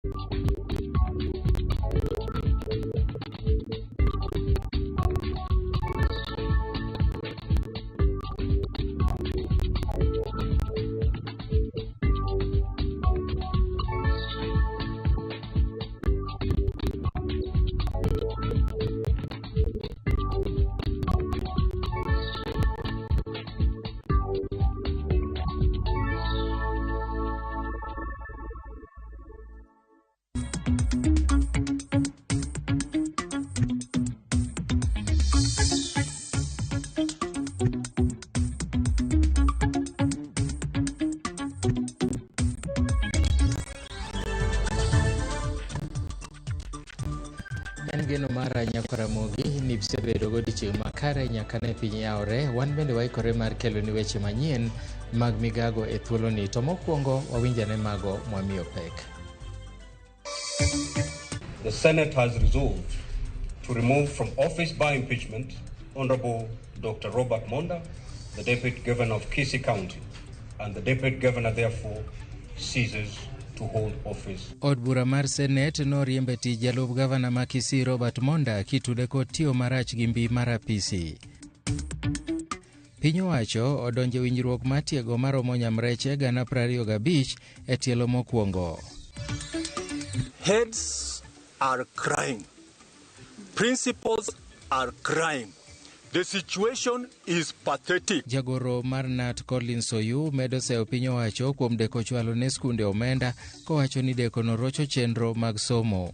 En geno mara Nyakwaramogi ni isebedo godiochieng' makare nyaka ne piny yawre. Wan bende waikore mar keloni weche manyien mag migago e thuoloni. To mokwongo wawinj ane mago mwamiyo pek. The Senate has resolved to remove from office by impeachment Honorable Dr. Robert Monda, the Deputy Governor of Kisii County, and the Deputy Governor therefore ceases to hold office. Od bura mar Senate noriembe tich jalup gavana ma Kisii Robert Monda kitude kod tiyo marach gi mbi mar apisi. Piny owacho odonjo e winjruok mar tiego maromo nyamreche 25,000 e tielo mokwongo. Heads are crying. Principals are crying. The situation is pathetic. Jagoro mar KNUT Collins Oyu medo seyo piny owacho kuom deko chwalo ne skunde omenda kowacho ni deko no rocho chenro mag somo.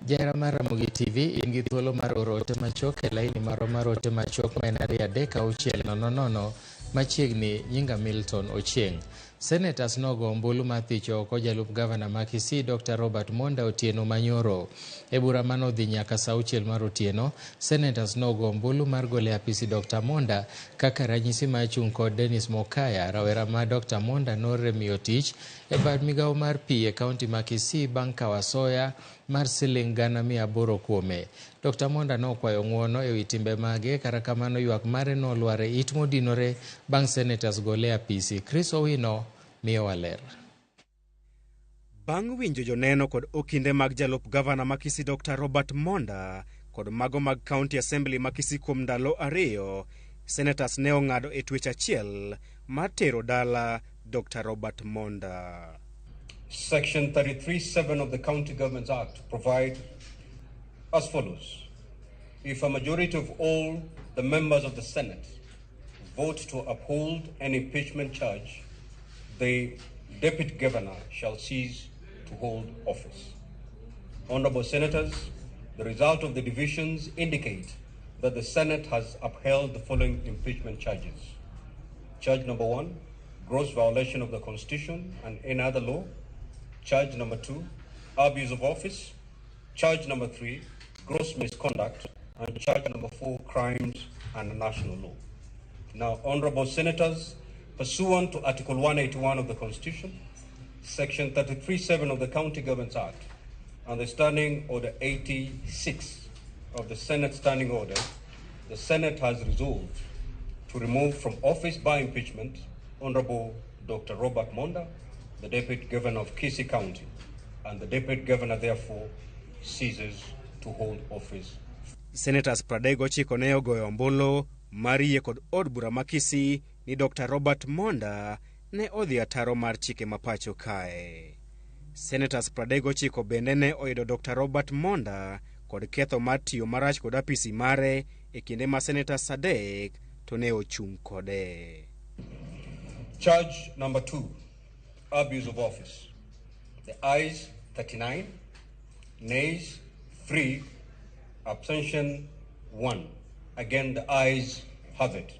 Jahera mar Ramogi TV, in gi thuolo mar oro ote machuok e laini marwa mar ote machuok ma en 23600 machiegni nyinga Milton Ochieng'. Senators nogo ombulu mar thicho oko jalup gavana ma Kisii Dr. Robert Monda otieno manyoro. E bura manodhi nyaka saa auchiel mar otieno, Senators nogo ombulu mar golo e apisi Dr. Monda kaka ranyisi mar chung' kod Dennis Mokaya, rawera ma Dr. Monda noremiyo tich e bad migawo mar pi e kaunti ma Kisii bang' kawo asoya mar siling 800,000 kuome. Dr. Monda nokwayo ng'uono ewi timbe mage, kata kamano ywak mare nolwar e it modinore bang' senators gole e apisi. Chris Owino miyowa ler. Bang' winjo joneno kod okinde mag jalup gavana ma Kisii Dr. Robert Monda kod mago mag County Assembly ma Kisii kuom ndalo ariyo, senators ne ong'ado e twech achiel mar tero dala Dr. Robert Monda. Section 33.7 of the County Governments Act provide as follows. If a majority of all the members of the Senate vote to uphold an impeachment charge, the Deputy Governor shall cease to hold office. Honorable Senators, the result of the divisions indicate that the Senate has upheld the following impeachment charges. Charge number 1, gross violation of the Constitution and any other law. Charge number 2, abuse of office. Charge number 3, gross misconduct. And charge number 4, crimes and national law. Now, Honorable Senators, pursuant to Article 181 of the Constitution, Section 33.7 of the County Governments Act, and the Standing Order 86 of the Senate Standing Order, the Senate has resolved to remove from office by impeachment Honorable Dr. Robert Monda, the Deputy Governor of Kisii County, and the Deputy Governor therefore ceases to hold office. Senators 39 ne ogoyo ombulu mar yie kod od bura ma Kisii ni Dr. Robert Monda ne odhi ataro mar chike ma pacho kae. Senators 39 bende ne oyudo Dr. Robert Monda kod ketho mar tiyo marach kod apisi mare e kinde ma Senators 3 to ne ochung' kode. Charge number 2, abuse of office. The ayes 39, nays 3, abstention 1. Again, the ayes have it.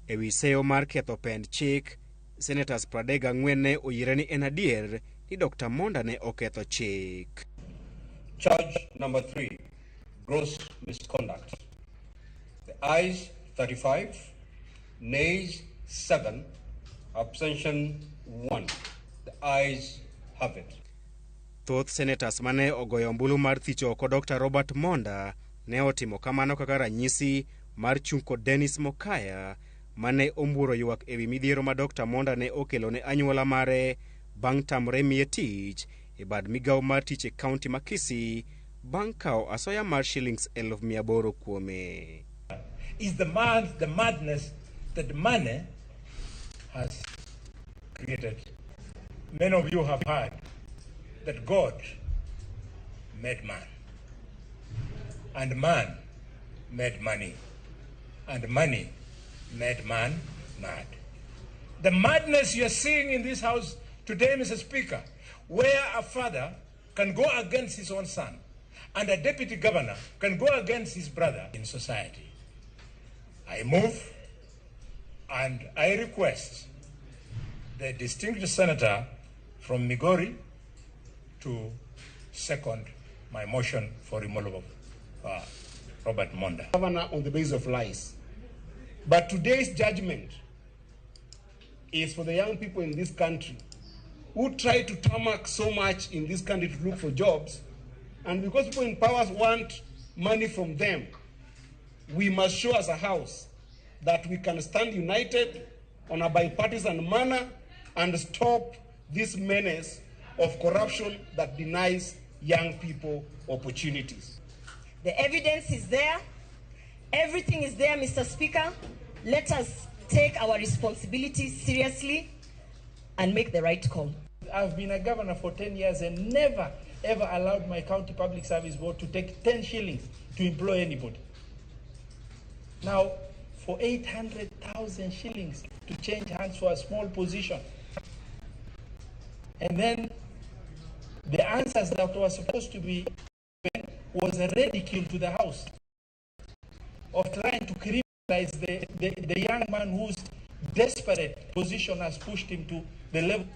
Ewi seyo mar ketho pend chik, Senators 34 ne oyiere ni en adier ni Dr. Monda ne oketho chik. Charge number 3, gross misconduct. The ayes 35, nays 7, abstention 1. The ayes have it. Thoth senators mane ogoyo ombulu mar thicho oko Dr. Robert Monda ne otimo kamano kaka ranyisi mar chung' kod Dennis Mokaya mane ombuoro ywak ewi midhiero ma Dr. Monda ne okelo ne anyuola mare bang' tamre miye tich e bad migawo mar tich e kaunti ma Kisii bang' kawo asoya mar shillings 800,000 kuome. Is the madness that money has created. Many of you have heard that God made man, and man made money, and money made man mad. The madness you are seeing in this house today, Mr. Speaker, where a father can go against his own son, and a deputy governor can go against his brother in society. I move and I request the distinguished senator from Migori to second my motion for removal of Robert Monda. Governor on the basis of lies. But today's judgment is for the young people in this country who try to tarmac so much in this country to look for jobs, and because people in power want money from them, we must show as a house that we can stand united on a bipartisan manner and stop this menace of corruption that denies young people opportunities. The evidence is there. Everything is there, Mr. Speaker. Let us take our responsibility seriously and make the right call. I've been a governor for 10 years and never, ever allowed my county public service board to take 10 shillings to employ anybody. Now, for 800,000 shillings to change hands for a small position. And then the answers that were supposed to be given was a ridicule to the house of trying to criminalize the young man whose desperate position has pushed him to the level.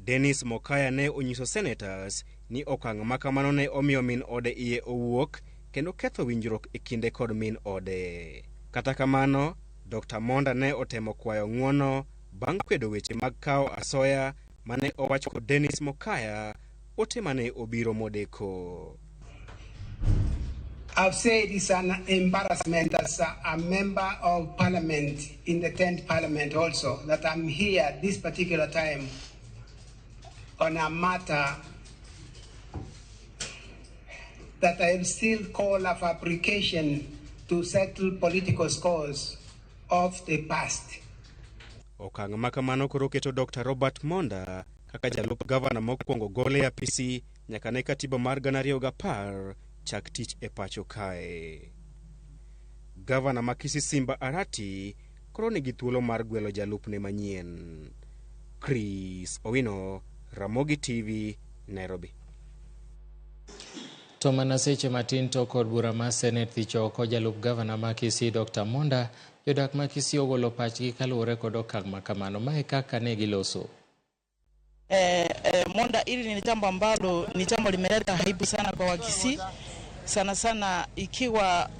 Dennis Mokaya ne onyiso senators ni okang' ma kamano ne omiyo min ode iye owuok kendo ketho winjruok e kinde kod min ode. Kata kamano, Dr. Monda ne otemo kwayo ng'uono bang' kwedo weche mag kawo asoya mane owacho kod Dennis Mokaya, ote mane obiro modeko. I've said it's an embarrassment as a member of parliament in the 10th parliament also, that I'm here at this particular time on a matter that I still call a fabrication to settle political scores of the past. Okang' ma kamano koro keto Dr. Robert Monda kaka jalup gavana mokwongo gole e apisi nyaka ne katiba mar 2010 chak tich e pacho kae. Gavana ma Kisii Simba Arati koro nigi thuolo mar gwelo jalupne manyien. Chris Owino, Ramogi TV, Nairobi. To mana seche matin to kod bura mar Senate thicho oko jalup gavana ma Kisii Dr. Monda, jodak ma Kisii ogolo pachgi kaluwore kod okang' ma kamano. Mae kaka ne giloso. Monda, hili ni jambo ambalo ni jambo limeleta aibu sana kwa Wakisii, sana sana ikiwa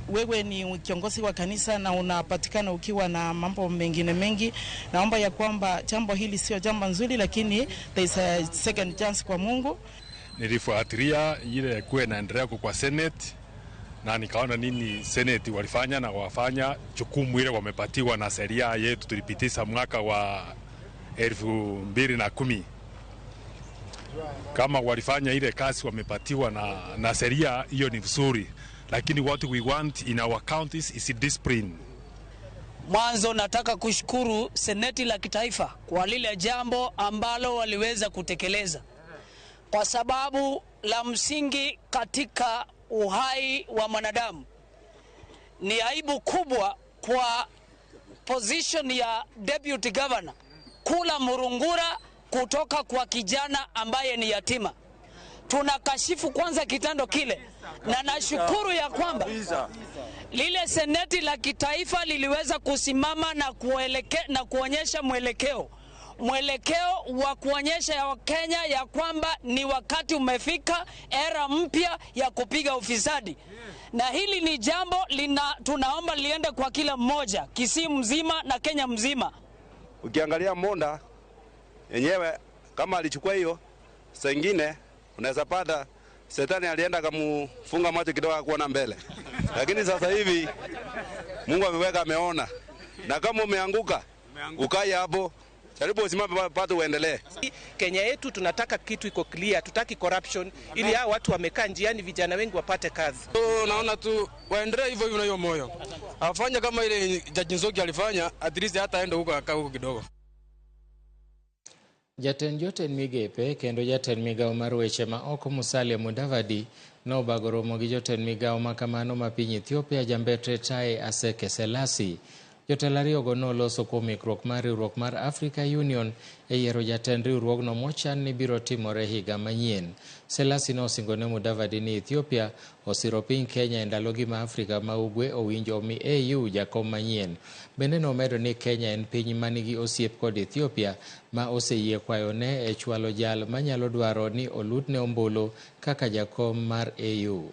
wewe ni kiongozi wa kanisa na unapatikana ukiwa na mambo mengine mengi. Naomba ya kwamba jambo hili sio jambo nzuri, lakini there is a second chance kwa Mungu. Nilifuatilia ile kuwe naendelea kwa Senate na nikaona nini Senate walifanya na wafanya jukumu ile wamepatiwa na sheria yetu tulipitisha mwaka wa 2010. Kama walifanya ile kazi wamepatiwa na sheria hiyo ni vizuri, lakini what we want in our counties is discipline. Mwanzo nataka kushukuru Seneti la Kitaifa kwa lile jambo ambalo waliweza kutekeleza, kwa sababu la msingi katika uhai wa mwanadamu. Ni aibu kubwa kwa position ya deputy governor kula murungura kutoka kwa kijana ambaye ni yatima. Tunakashifu kwanza kitendo kile, na nashukuru ya kwamba lile Seneti la Kitaifa liliweza kusimama na na kuonyesha mwelekeo wa kuonyesha ya Wakenya ya kwamba ni wakati umefika, era mpya ya kupiga ufisadi. Na hili ni jambo tunaomba liende kwa kila mmoja, Kisii mzima na Kenya mzima. Ukiangalia Monda yenyewe kama alichukua hiyo, saa ingine unaweza pata Shetani alienda akamfunga macho kidogo kuona mbele. Lakini sasa hivi Mungu ameweka ameona. Na kama umeanguka, ukae hapo. Jaribu usimame pate uendelee. Kenya yetu tunataka kitu iko clear, tutaki corruption ili hao watu wamekaa njiani, vijana wengi wapate kazi. So, naona tu waendelee hivyo hivyo na hiyo moyo. Afanye kama ile Jaji Nzoki alifanya, at least hata aende huko akae huko kidogo. Jatend jotend migepe kendo jatend migawo mar weche ma oko Musalia Mudavadi nobago romo gi jotend migawo ma kamano ma piny Ethiopia Jambetre Taye Aseke Selassie. Jotelo ariyogo noloso kuom ikruok mar riwruok mar Africa Union e yiero jatend riwruogno mochan ni biro timore higa manyien. Selassie nosingo ne Mudavadi ni Ethiopia osiro piny Kenya e ndalogi ma Afrika ma Ugwe owinjo omi AU jakom manyien. Bende nomedo ni Kenya en piny manigi osiep kod Ethiopia ma oseyie kwayone e chwalo jal manyalo dwaro ni olutne ombulu kaka jakom mar AU.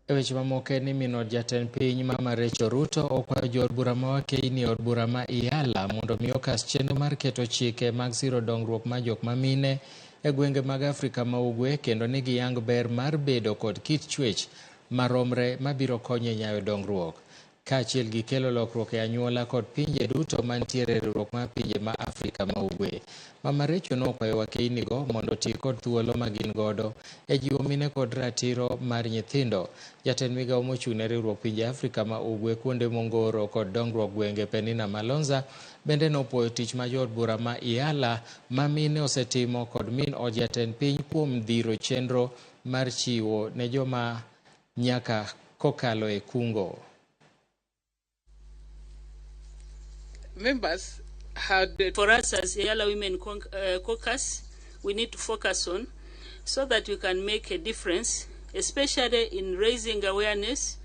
E weche mamoko en ni min od jatend piny Mama Rachel Ruto okwayo jood bura ma wakeini e od bura ma Iala mondo mi okas chenro mar keto chike mag siro dongruok mar jok mamine e gwenge mag Afrika ma Ugwe kendo ni giyang ber mar bedo kod kit chwech maromre mabiro konyo e nyayo dongruok kaachiel gi kelo lokruok e anyuola kod pinje duto mantiere e riwruok mar pinje ma Afrika ma Ugwe. Mama Rachel nokwayo wakeinigo mondo oti kod thuolo ma gin godo e jiwo mine kod ratiro mar nyithindo. Jatend migawo mochung' ne riwruok pinje Afrika ma Ugwe kuonde mongoro kod dongruok gwenge Penina Malonza bende nopuoyo tich ma jood bura ma Iala ma mine osetimo kod min od jatend piny kuom dhiro chenro mar chiwo ne joma nyaka kokalo e kungo. Members had for us as Iala Women Caucus, we need to focus on so that we can make a difference, especially in raising awareness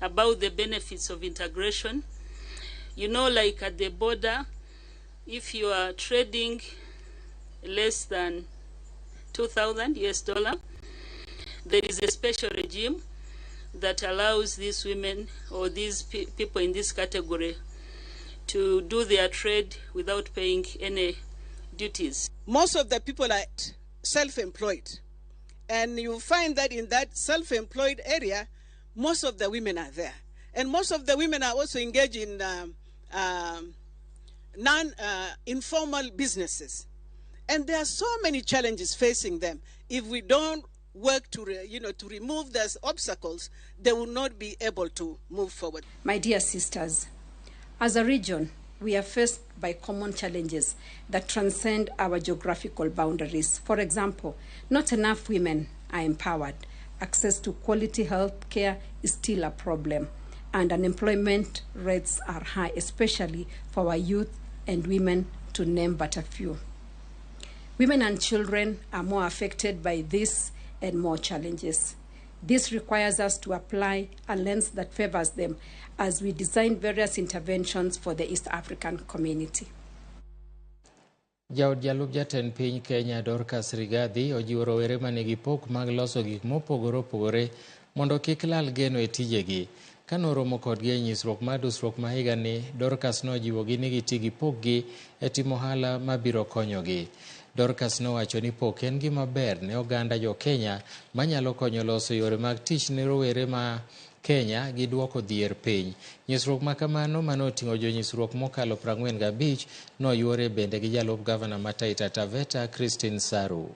about the benefits of integration. You know, like at the border, if you are trading less than $2,000 US, there is a special regime that allows these women or these people in this category to do their trade without paying any duties. Most of the people are self-employed. And you find that in that self-employed area, most of the women are there. And most of the women are also engaged in informal businesses. And there are so many challenges facing them. If we don't work to, to remove those obstacles, they will not be able to move forward. My dear sisters, as a region, we are faced by common challenges that transcend our geographical boundaries. For example, not enough women are empowered. Access to quality health care is still a problem, and unemployment rates are high, especially for our youth and women, to name but a few. Women and children are more affected by this and more challenges. This requires us to apply a lens that favors them as we design various interventions for the East African community. Jaod jalup jatend piny Kenya Dorcas Rigathi ojiwo rowere manigi pok mag loso gik mopogore opogore mondo kik lal geno e tijegi. Kanoromo kodgi e nyisruok mar dusruok ma higani, Dorcas nojiwogi ni giti gi pokgi e timo ohala mabiro konyogi. Dorcas nowacho ni pok en gima ber ne oganda jo Kenya manyalo konyo loso yore mag tich ne rowere ma Kenya gi duoko dhier piny. Nyisruok ma kamano mane oting'o jonyisruok mokalo 45 noyuore bende gi jalup gavana ma Taita Taveta Christine Saru.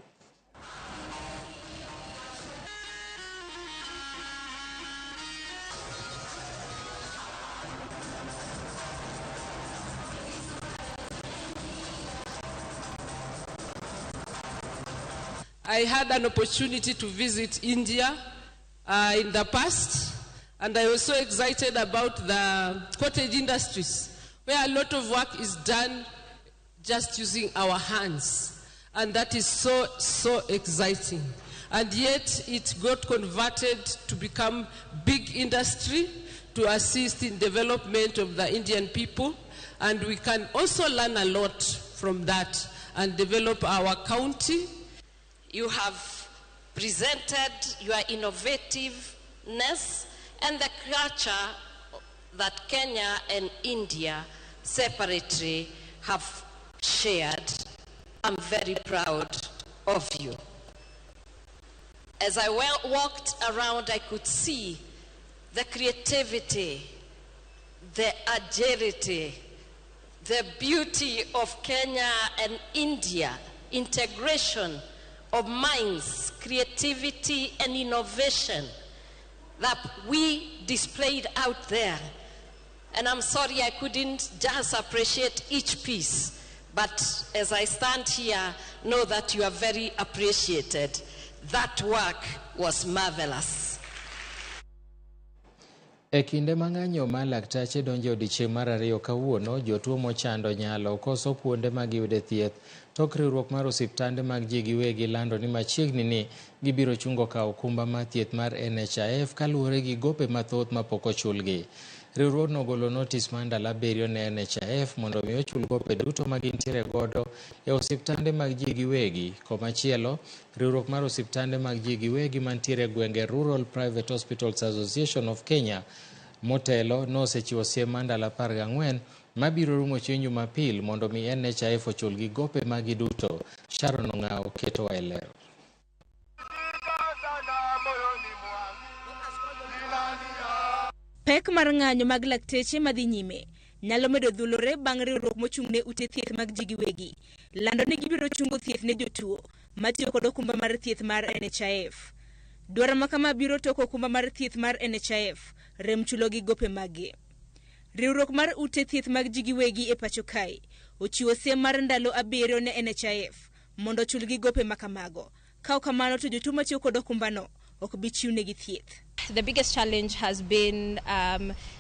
I had an opportunity to visit India in the past, and I was so excited about the cottage industries, where a lot of work is done just using our hands. And that is so, so exciting. And yet it got converted to become big industry to assist in development of the Indian people. And we can also learn a lot from that and develop our county. You have presented your innovative and the culture that Kenya and India separately have shared. I'm very proud of you. As I walked around, I could see the creativity, the agility, the beauty of Kenya and India, integration of minds, creativity and innovation that we displayed out there. And I'm sorry I couldn't just appreciate each piece, but as I stand here, know that you are very appreciated. That work was marvelous. E kinde ma ng'anyo mar laktache donjo e odiechieng' mar ariyo kawuono, jotuo mochando nyalo koso kuonde ma giyude thieth. Tok riwruok mar osiptande mag ji giwegi lando ni machiegni ni gibiro chungo kawo okumba mar thieth mar NHIF kaluwore gi gope mathoth mapok ochulgi. Riwruogno ogolo notis mar ndalo 7 ne NHIF mondo mi ochul gope duto ma gintiere godo e osiptande mag ji giwegi. Komachielo, riwruok mar osiptande mag ji giwegi mantiere e gwenge Rural Private Hospitals Association of Kenya motelo nosechiwo siem mar ndalo 14 mabiro rumo chieng' Jumapil mondo mi NHIF ochul gi gope magi duto. Sharon Ong'awo ketowa e ler. Pek mar ng'anyo mag lakteche madhi nyime nyalo medo dhulore bang' riwruok mochung' ne ute thieth mag ji giwegi lando ni gibiro chungo thieth ne jotuo matiyo kod okumba mar thieth mar NHIF. Dwaro ma kama biro toko okumba mar thieth mar NHIF rem chulo gi gope maggi. Riwruok mar ute thieth mag ji giwegi e pacho kae ochiwo siem mar ndalo 7 ne NHIF mondo ochul gi gope ma kamago. Ka ok kamano to jotuo matiyo kod okumbano ok bi chiwnegi thieth. The biggest challenge has been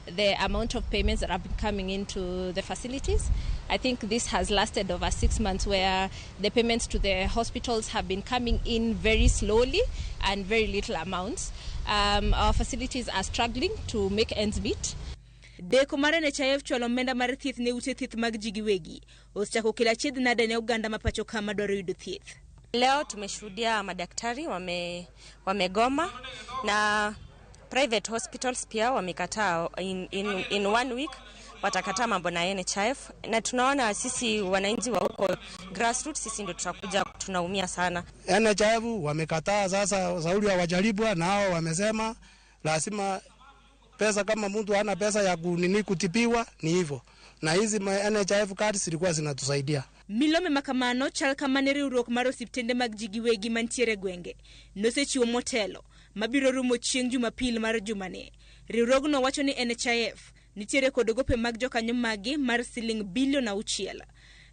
the amount of payments that have been coming into the facilities. I think this has lasted over 6 months, where the payments to the hospitals have been coming in very slowly and very little amounts. Our facilities are struggling to make ends meet. Deko mar NHIF chwalo omenda mar thieth ne ute thieth mag ji giwegi osechako kelo achiedh nade ne oganda ma pacho ka madwaro yudo thieth. Leo tumeshuhudia madaktari wamegoma na private hospitals pia wamekataa. In 1 week watakataa mambo na NHIF, na tunaona sisi wananchi wa huko grassroots sisi ndio tutakuja tunaumia sana. NHIF wamekataa sasa, sauli hawajalipwa na hao wamesema lazima pesa, kama mtu hana pesa ya kunini kutibiwa ni hivyo. Na hizi NHIF cards zilikuwa zinatusaidia. Milome makamano chal kama ne riwruok mar osiptende mag ji giwegi mantiere gwenge nosechiwo motelo mabiro rumo chieng' Jumapil mar jumani. Riwruogno wacho ni NHIF nitiere kod gope mag jokanyo magi mar siling bilion 6.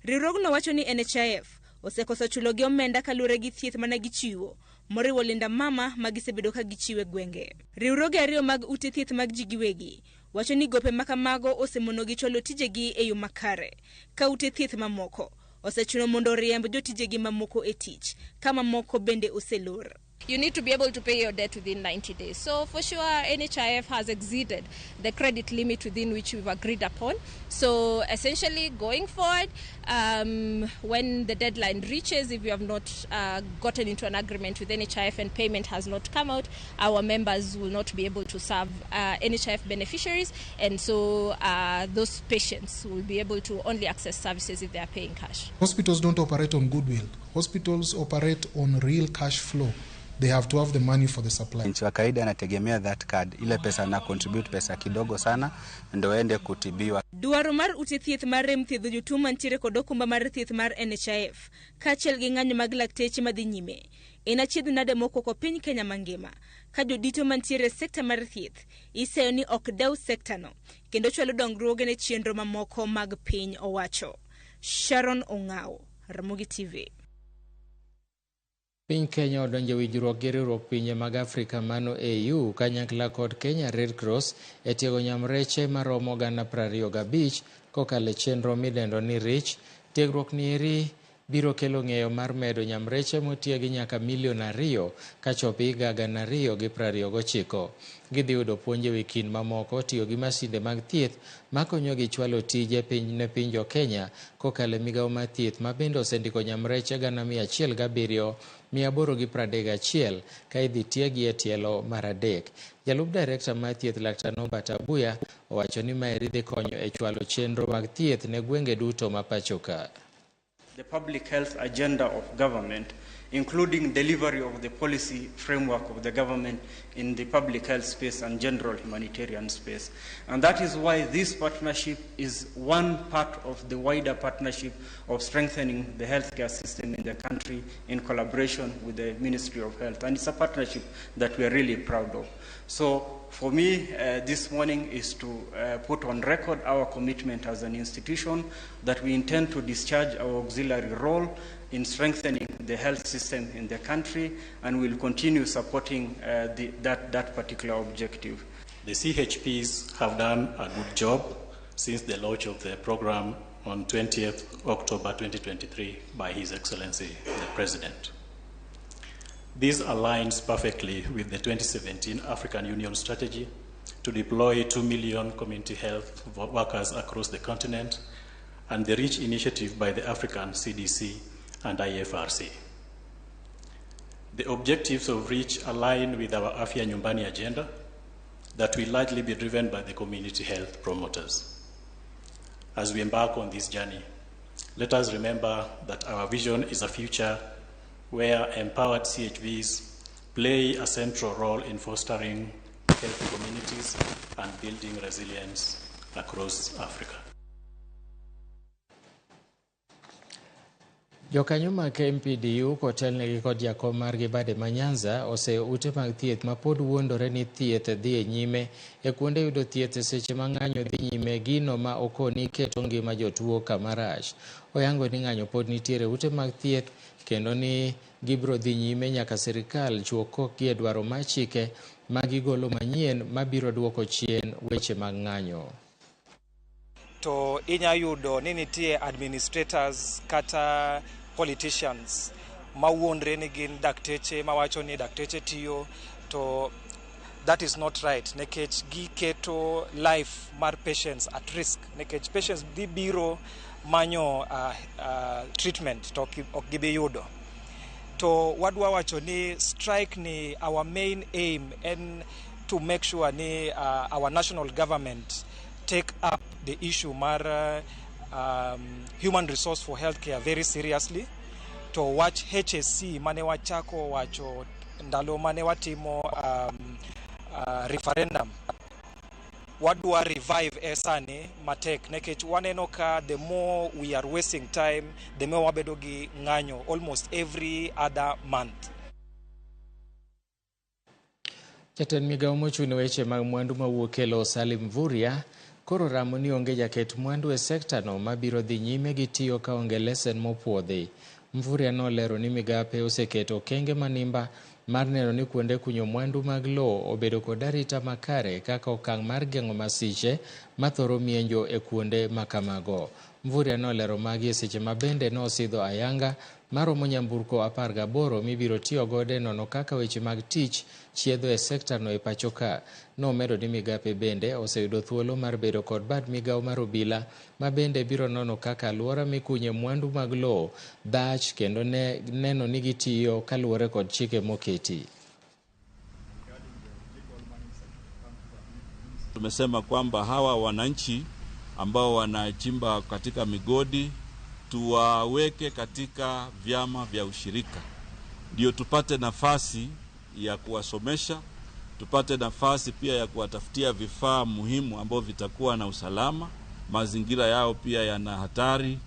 Riwruogno wacho ni NHIF osekoso chulo gi omenda kaluwore gi thieth mane gichiwo, moriwo linda mama ma gisebedo ka gichiwo e gwenge. Riwruoge ariyo mag ute thieth mag ji giwegi wacho ni gope makamago osemonogi chwalo tijegi e yo makare, ka ute thieth mamoko osechuno mondo oriemb jotijegi mamoko e tich, ka mamoko bende oselor. You need to be able to pay your debt within 90 days. So for sure, NHIF has exceeded the credit limit within which we've agreed upon. So essentially, going forward, when the deadline reaches, if we have not gotten into an agreement with NHIF and payment has not come out, our members will not be able to serve NHIF beneficiaries. And so those patients will be able to only access services if they are paying cash. Hospitals don't operate on goodwill. Hospitals operate on real cash flow. They have to have the money for the supply. Nchi wa kawaida anategemea that card, ile pesa na contribute pesa kidogo sana ndo ende kutibiwa. Dwaro mar ute thieth mar rem thiedho jotuo mantiere kod okumba mar thieth mar NHIF kaachiel gi ng'anyo mag lakteche madhi nyime en achiedh nade mokwako piny Kenya mangima, ka jodito mantiere e sekta mar thieth iseyo ni ok dew sektano kendo chwalo dongruoge ne chenro mamoko mag piny owacho. Sharon Ong'awo, Ramogi TV. Piny Kenya odonjo e winjruok gi riwruok pinje mag Afrika mano AU kanyakla kod Kenya Red Cross e tiego nyamreche maromo 25,000 kokalo e chenro midendo ni REACH. Tiegruok ni eri biro kelo ng'eyo mar medo nyamreche motiegi nyaka milion 2 kachopo higa 2029. Gidhi yudo puonj e wi kind mamoko tiyo gi masinde mag thieth makonyogi chwalo tije ne piny jo Kenya kokalo e migawo mar thieth ma bende osendiko nyamreche 107,831 ka idhi tiegi e tielo mar 3. Jalup direkta mar thieth Laktar Norbert Abuya owacho ni maeri dhi konyo e chwalo chenro mag thieth ne gwenge duto ma pacho ka. The public health agenda of government, including delivery of the policy framework of the government in the public health space and general humanitarian space. And that is why this partnership is one part of the wider partnership of strengthening the healthcare system in the country in collaboration with the Ministry of Health. And it's a partnership that we are really proud of. So for me, this morning is to put on record our commitment as an institution that we intend to discharge our auxiliary role in strengthening the health system in the country, and will continue supporting that particular objective. The CHPs have done a good job since the launch of the program on 20th October 2023 by His Excellency the President. This aligns perfectly with the 2017 African Union strategy to deploy 2 million community health workers across the continent and the REACH initiative by the African CDC and IFRC. The objectives of REACH align with our Afya Nyumbani agenda that will largely be driven by the community health promoters. As we embark on this journey, let us remember that our vision is a future where empowered CHVs play a central role in fostering healthy communities and building resilience across Africa. Jokanyo mag MPDU kotelnegi kod jakom margi Bade ma Nyanza oseyo ute mag thieth ma pod wuondore ni thieth dhi e nyime e kuonde yudo thieth e seche ma ng'anyo dhi nyime, gino ma okoni keto ngima jotuo kama rach. Oyango ni ng'anyo pod nitiere ute mag thieth kendo ni gibiro dhi nyime nyaka sirikal chuo kokgi e dwaro mar chike ma gigolo manyien mabiro duoko chien weche mag ng'anyo. To inya yudo ni nitie administrators kata politicians mawuondre ni gin dakteche mawacho ni dakteche tiyo, to that is not right nikech giketo life mar patients at risk nikech patients dhi biro manyo treatment to ok gibi yudo. To wadwa wacho ni strike ni our main aim en to make sure ni our national government take up the issue mar human resource for healthcare very seriously. To wach HSC mane wachako wacho ndalo mane watimo referendum, wadwa revive e sani matek nikech waneno ka the more we are wasting time, the more wabedo gi ng'anyo almost every other month. Jatend migawo mochung' ne weche mag mwandu mawuok e lowo Salim Mvurya koro ramo ni onge jaket mwandu e sekta no mabiro dhi nyime gi tiyo kaonge lesen mopuodhi. Mvurya nolero ni migape oseketo okenge manimba mar neno ni kuonde kunyo mwandu mag lowo obedo kod arita makare kaka okang' mar geng'o masiche mathoro mienjo e kuonde makamago. Mvurya nolero magi e seche ma bende nosidho ayanga maromo nyamburko 18 mibiro tiyo godo e nono kaka weche mag tich chiedho e sekta no e pacho ka. Nomedo ni migape bende oseyudo thuolo mar bedo kod bad migawo mar obila ma bende biro nono kaka alwora mikunye mwandu mag lowo dhach kendo neno ni gitiyo kaluwore kod chike moketi. Tumesema kwamba hawa wananchi ambao wanachimba katika migodi tuwaweke katika vyama vya ushirika, ndio tupate nafasi ya kuwasomesha, tupate nafasi pia ya kuwatafutia vifaa muhimu ambao vitakuwa na usalama. Mazingira yao pia yana hatari,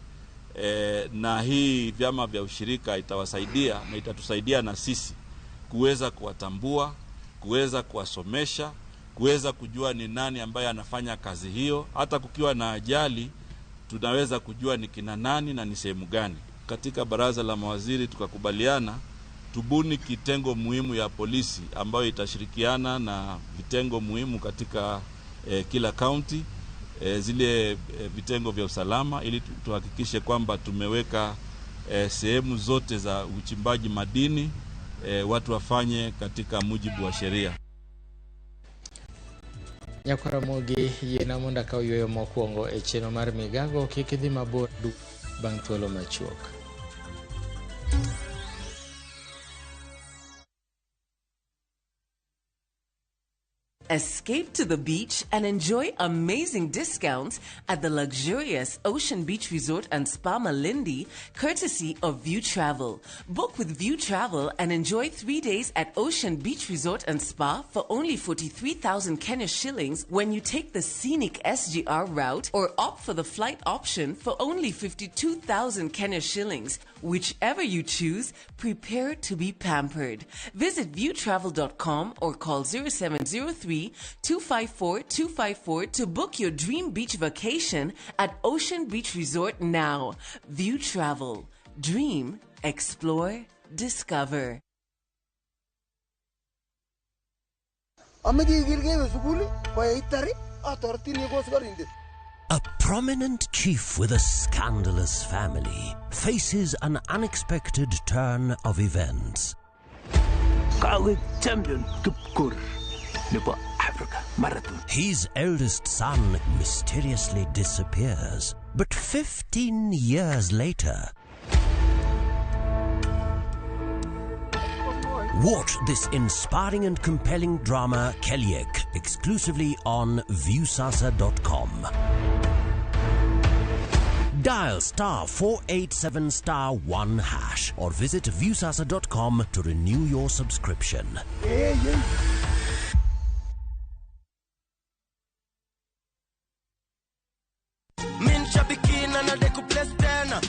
na hii vyama vya ushirika itawasaidia na itatusaidia na sisi kuweza kuwatambua, kuweza kuwasomesha, kuweza kujua ni nani ambaye anafanya kazi hiyo. Hata kukiwa na ajali tunaweza kujua ni kina nani na ni sehemu gani. Katika baraza la mawaziri tukakubaliana tubuni kitengo muhimu ya polisi ambayo itashirikiana na vitengo muhimu katika kila county, zile vitengo vya usalama, ili tuhakikishe kwamba tumeweka sehemu zote za uchimbaji madini watu wafanye katika mujibu wa sheria. Nyakwar Ramogi, yiena mondo akaw yueyo mokwongo e chenro mar migago kik idhi mabor bang' thuolo machuok. Escape to the beach and enjoy amazing discounts at the luxurious Ocean Beach Resort and Spa Malindi, courtesy of View Travel. Book with View Travel and enjoy 3 days at Ocean Beach Resort and Spa for only 43,000 Kenya shillings when you take the scenic SGR route or opt for the flight option for only 52,000 Kenya shillings. Whichever you choose, prepare to be pampered. Visit viewtravel.com or call 0703 254 254 to book your dream beach vacation at Ocean Beach Resort now. View Travel. Dream, explore, discover. A prominent chief with a scandalous family faces an unexpected turn of events. Champion Africa Marathon. His eldest son mysteriously disappears, but 15 years later, watch this inspiring and compelling drama Kelyek exclusively on Viusasa.com. Dial *487*1# or visit Viusasa.com to renew your subscription. Yeah, yeah.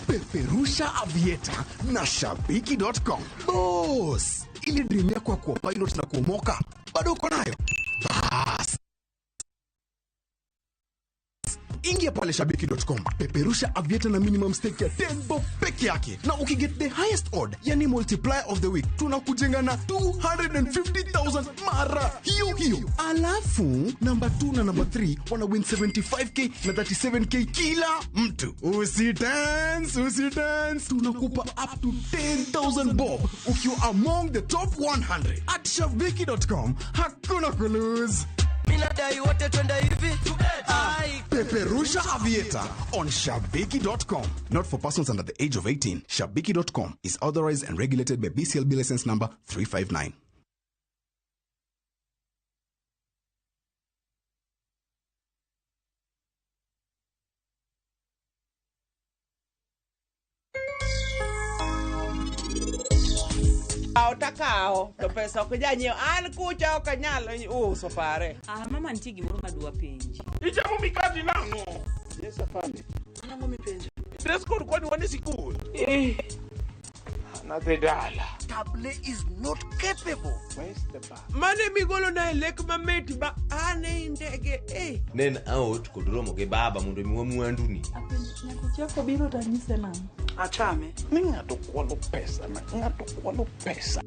Peperusha Aviator na Shabiki.com. Boss, ile dream yako ya kuwa pilot na kuomoka bado uko nayo? Bas, ingia pale Shabiki.com, peperusha Aviator na minimum stake ya 10 bob peke yake, na ukiget the highest odd, yani multiplier of the week, tunakujenga na 250,000 mara hiyo hiyo. Alafu namba 2 na namba 3 wana win 75k na 37k kila mtu. Usidance, usidance, tunakupa up to 10,000 bob ukiwa among the top 100 at Shabiki.com. Hakuna kulose. Minadai wote twende hivi. Peperusha Aviator on Shabiki.com. Not for persons under the age of 18. Shabiki.com is authorized and regulated by BCLB license number 359. Takao to pesa ok janyiew an kucha ok anyal uso pare. Ah, mama nitie gimoro madwa penji. Ichamo mikati nang'o? Yes, afande. Anang'o mipenjo? Dress code kwani wan e sikul? Eh. Anadhi dala. Table is not capable. Where's the bar? Mane migolo na e lek mamit ba an e ndege eh. Nen out kod romo gi baba mondo miwa mwandu ni. Apenjo nyako biro tanyise nang'o? Achame. Ni ng'ato kwalo pesa na ng'ato kwalo pesa.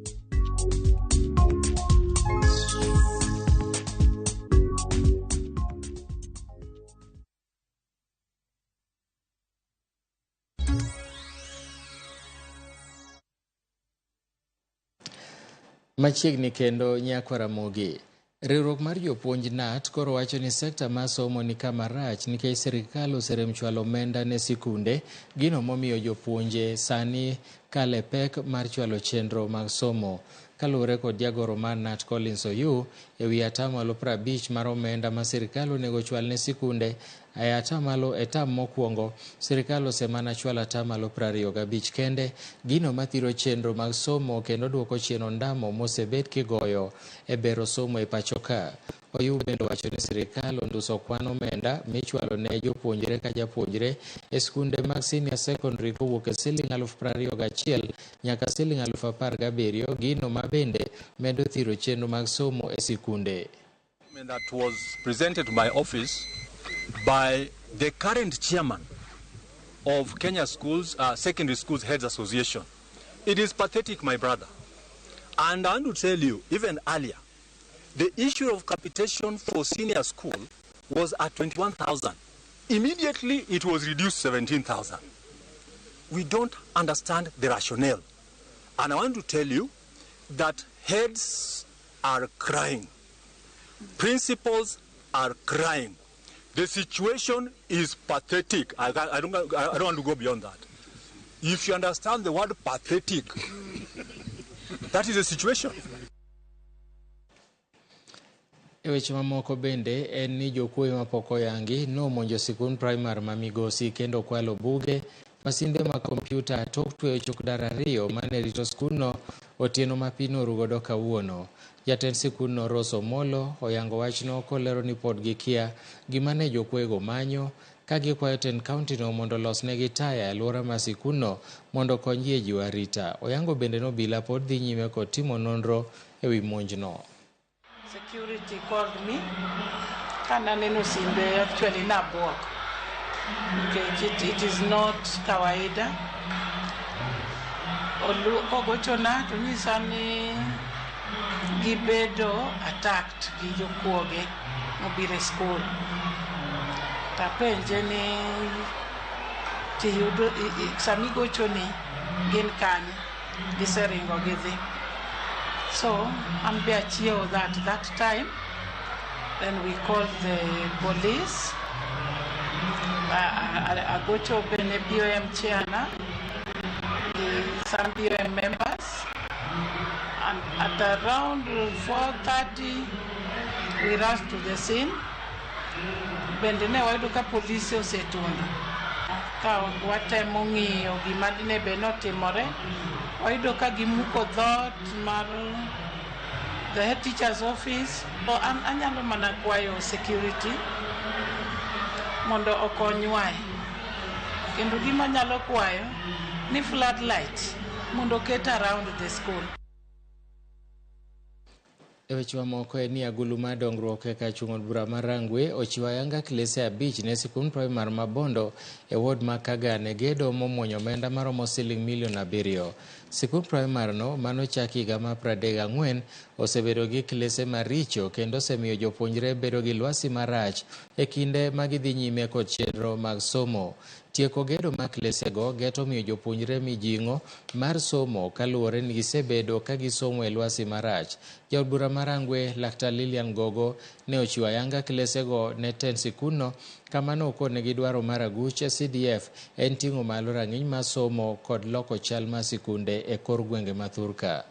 Machiegni kendo Nyakwar Ramogi. Riwruok mar jopuonj KNUT koro wacho ni sekta mar somo ni kama rach nikech sirikal oserem chwalo omenda ne sikunde, gino momiyo jopuonje sani kale pek mar chwalo chenro mag somo. Kaluwore kod jagoro mar KNUT Collins Oyu, ewi atamalo 50 mar omenda ma sirikal onego chwal ne sikunde, e atamalo e tam mokwongo, sirikal osemana chwalo atamalo 25 kende, gino mathiro chenro mag somo kendo duoko chien ondamo mosebet kigoyo e bero somo e pacho ka. Oyu bende owacho ni sirikal onduso kwan omenda michwalo ne jopuonjre ka japuonjre e skunde mag senior secondary kowuok e siling 21,000 nyaka siling 17,000, gino ma bende medo thiro chenro mag somo e sikunde. That was presented to my office by the current chairman of Kenya Schools, Secondary Schools Heads Association. It is pathetic, my brother. And I want to tell you, even earlier, the issue of capitation for senior school was at 21,000. Immediately, it was reduced to 17,000. We don't understand the rationale. And I want to tell you that heads are crying. Principals are crying. The situation is pathetic. I don't want to go beyond that. If you understand the word pathetic, that is the situation. E weche mamoko bende en ni jokuoye mapok oyangi nomonjo sikund primar ma Migosi kendo kwalo buge, masinde mag kompyuta tok tweyo chokdar ariyo mane rito skundno otieno ma pi norugodo kawuono. Jatend sikundno Rose Omolo oyango wachno kolero ni pod gikia gima ne jokuoyego manyo ka gikwayo tend kauntino mondo olosnegi taya e alwora mar sikundno mondo okonygi e jiwo arita. Oyango bende ni obila pod dhi nyime kod timo nonro ewi monjno. Security called me. Kananeno simbe actually nabuok. Nikech it is not kawaida. Kogochona to nyisa ni gibedo attacked gi jokuoge mobiro e school. Tapenje ni tiyudo sami gochoni gin kanye, giseringo gidhi. So an be achiewo that time. Then we called the police. Agocho bene BOM chairna, some BOM members, and at around 4:30 we rushed to the scene. Bende ne wayudo ka polise osetundo. Ka watemo ng'iyo gima dine bed notimore, wayudo ka gimuko dhoot mar the head teacher's office. An anyalo mana kwayo security mondo okonywae. Kendo gima anyalo kwayo ni floodlight mondo oket around the school. E weche mamoko en ni agulu mar dongruok e kar chung' od bura mar Rangwe ochiwo ayanga klese 5 ne sikund primar ma Bondo e ward ma Kagane gedo momuonyo omenda maromo siling milion 7. Sikund primar no manochaki higa mar 34 osebedo gi klese maricho kendo osemiyo jopuonjre bedo gi lwasi marach e kinde ma gidhi nyime kod chenro mag somo. Tieko gedo mar klesego geto miyo jopuonjre mijing'o mar somo kaluwore ni gisebedo ka gisomo e lwasi marach. Jaod bura mar Rangwe Laktar Lilian Gogo ne ochiwo ayanga klesego ne tend sikundno kama nokonegi dwaro mar aguch CDF en ting'o malo rang'iny mar somo kod loko chal mar sikunde e kor gwenge ma thurka.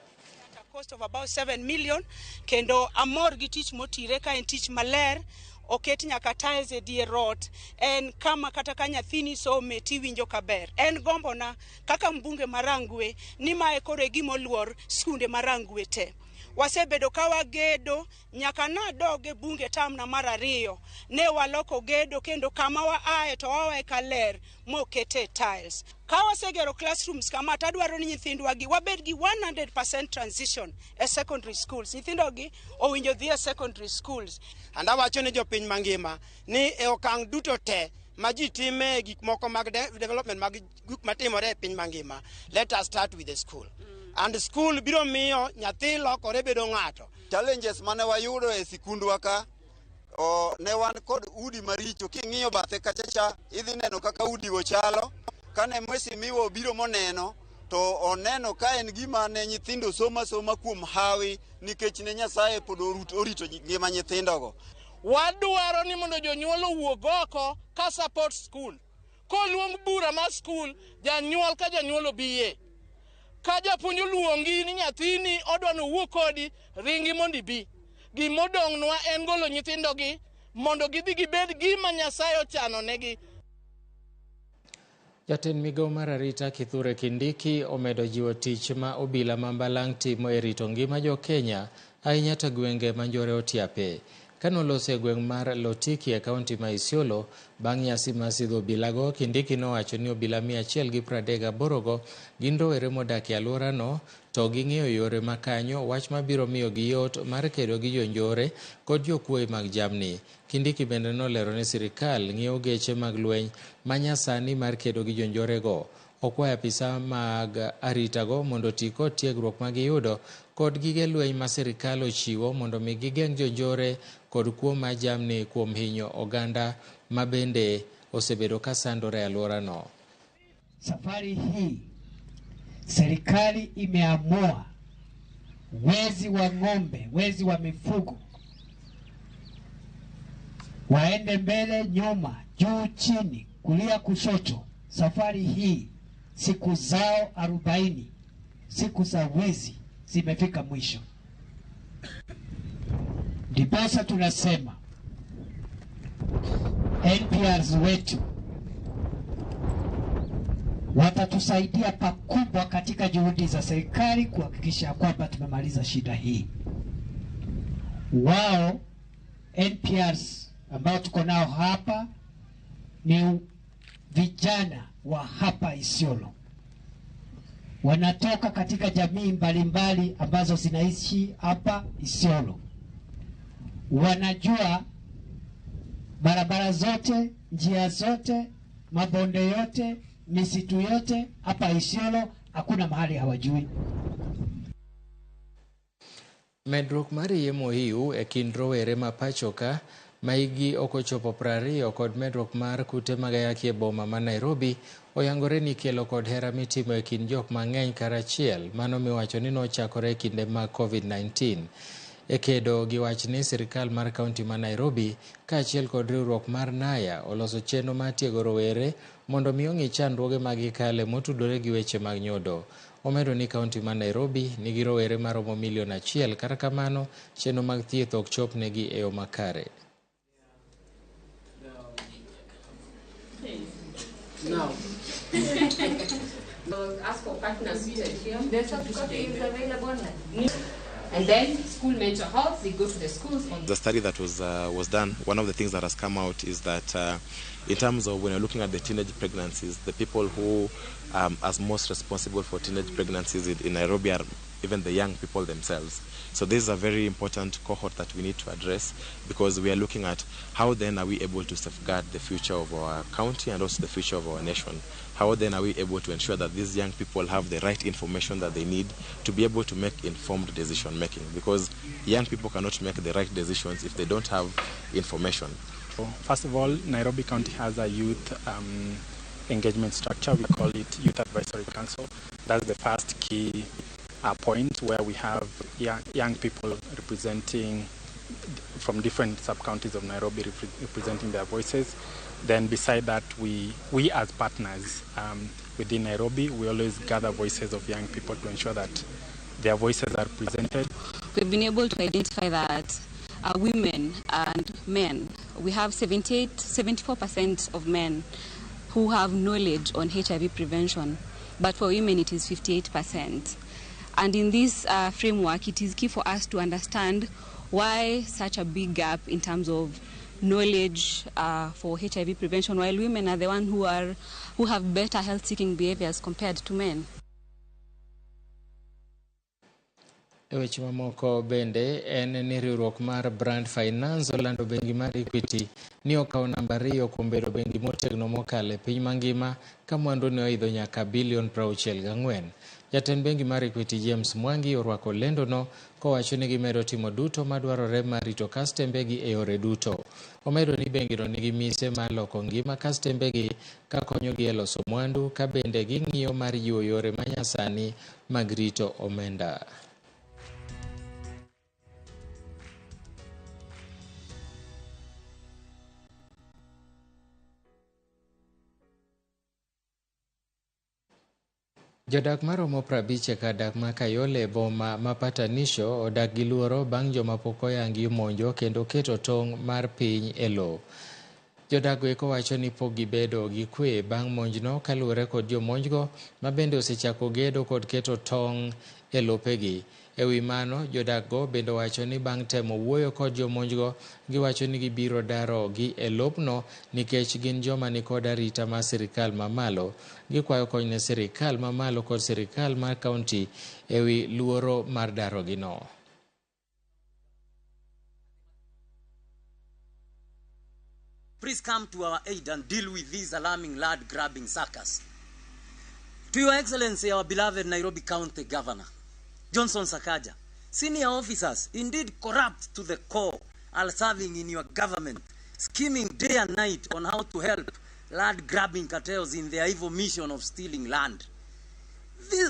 Cost of about 7 million kendo amor gi tich motire ka en tich maler oket nyaka tiles e dier ot en kama kata ka nyathini some tiwinjo kaber. En gombona kaka mbunge mar Rangwe ni mae koro e gima oluor skunde mar Rangwe te. Wasebedo ka wagedo nyaka nadog e bunge tamna mar 2 ne waloko gedo kendo kama waaye to wawaye kaler mokete tiles. Ka wasegero classrooms kama tadwaro ni nyithindwa gi wabed gi 100% transition e secondary schools. Nyithindo gi owinjo dhi e secondary schools. And awacho ni jopiny mangima ni e okang' duto te ma ji time gik moko mag development mag gik matimore e piny mangima. Let us start with the school. And school biro miyo nyathi lokore bedo ng'ato. Challenges mane wayudo e sikundwa ka ne wan kod udi maricho. King'iyo bathe kachacha idhi neno kaka udigo chalo. Kane mheshimiwa obiro moneno to oneno ka en gima ne nyithindo soma soma kuom hawi nikech ne Nyasaye pod orito ngima nyithindogo. Wadwaro ni mondo jonyuol owuog oko ka support school. Koluong bura mar school, janyuol ka janyuol obiye. Ka japuonj oluongi ni nyathini odwa ni owuo kodi, ringi mondo ibi. Gimodong'nwa en golo nyithindogi mondo gidhi gibed gima Nyasaye ochano negi. Jatend migao mar arita Kithure Kindiki omedo jiwo tich ma obila ma Mbalang' timo e rito ngima jo-Kenya ahinya to gwenge ma njore otiape. Kanoloso e gweng' mar Lotiki e kaunti ma Isiolo bang' nyasi mar sidho obilago, Kindiki nowacho ni obila 138 go gin rowere modak e alworano to ging'eyo yore ma kanyo, wach mabiro miyogi yot mar kedo gi jonjore kod jokuoye mag jamni. Kindiki bende nolero ni sirikal ng'iewo geche mag lweny ma nyasani mar kedo gi jonjorego. Okwayo apisa mag aritago mondo oti kod tiegruok ma giyudo kod gige lweny ma sirikal ochiwo mondo mi gigeng' jonjore kod kuo mar jamni kuom hinyo oganda ma bende osebedo ka sandore e alworano. Safari hii serikali imeamua wezi wa ng'ombe, wezi wa mifugo waende mbele, nyuma, juu, chini, kulia, kushoto. Safari hii siku zao 40, siku za wezi zimefika mwisho. Ndiposa tunasema NPRs wetu watatusaidia pakubwa katika juhudi za serikali kuhakikisha kwamba tumemaliza shida hii. Wao NPRs ambao tuko nao hapa ni vijana wa hapa Isiolo, wanatoka katika jamii mbalimbali ambazo zinaishi hapa Isiolo. Wanajua barabara zote, njia zote, mabonde yote, misitu yote hapa Isiolo, hakuna mahali hawajui. Medruok mar yemo hiu e kind rowere ma pachoka maigi ok ochopo 20 kod medruok mar kute mag ayaki e boma ma Nairobi oyangore ni kelo kod hera mitimo e kind jok mang'eny karachiel, mano miwacho ni nochakore e kinde mag COVID-19. E kedo gi wachni, sirikal mar kaunti ma Nairobi kaachiel kod riwruok mar Naya oloso chenro mar tiego rowere mondo mi ong'i chandruoge ma gikale motudore gi weche mag nyodo. Omedo ni kaunti ma Nairobi nigi rowere maromo 1 milion, kata kamano chenro mag thieth ok chopnegi e yo makare. Now, ask for partners here. The soft copy is available online. And then school mental health, they go to the schools. On the study that was done, one of the things that has come out is that in terms of when you're looking at the teenage pregnancies, the people who are most responsible for teenage pregnancies in Nairobi are even the young people themselves. So this is a very important cohort that we need to address, because we are looking at how then are we able to safeguard the future of our county and also the future of our nation. How then are we able to ensure that these young people have the right information that they need to be able to make informed decision making, because young people cannot make the right decisions if they don't have information. First of all, Nairobi County has a youth engagement structure. We call it Youth Advisory Council. That's the first key point where we have young people representing from different sub-counties of Nairobi, representing their voices. Then beside that, we as partners within Nairobi, we always gather voices of young people to ensure that their voices are presented. We've been able to identify that women and men, we have 74% of men who have knowledge on HIV prevention, but for women it is 58%. And in this framework, it is key for us to understand why such a big gap in terms of knowledge for HIV prevention, while women are the ones who have better health-seeking behaviors compared to men. E weche mamoko bende en ni riwruok mar Brand Finance olando bengi mar Equity ni okawo namba 2 kuom bedo bengi motegno mokalo e piny mangima ka mwandu ne oidho nyaka bilion 64. Jatend bengi mar Equity James Mwangi orwako lendono kowacho ni gimedo timo duto madwarore mar rito kastembegi e yore duto. Omedo ni bengino nigi mise mar loko ngima kastembegi ka konyogi e loso mwandu ka bende ging'iyo mar jiwo yore manyasani mag rito omenda. Jodak maromo 50 e kar dak ma Kayole e boma ma Patanisho odak gi luoro bang' joma pok oyangi monjo kendo keto tong' mar piny e lowo. Jodak go eko wacho ni pok gibedo gi kwe bang' monjno kaluwore kod jomonjgo ma bende osechako gedo kod keto tong' e lopegi. E wi mano, jodak go bende wacho ni bang' temo wuoyo kod jomonjgo, giwacho ni gibiro daro gi e lopno nikech gin joma nikod arita mar sirikal mamalo. Gikwayo kony ne sirikal mamalo kod sirikal mar kaunti e wi luoro mar darogino. Please come to our aid and deal with these alarming land-grabbing suckers. To Your Excellency, our beloved Nairobi County Governor, Johnson Sakaja, senior officers, indeed corrupt to the core, are serving in your government, scheming day and night on how to help land grabbing cartels in their evil mission of stealing land.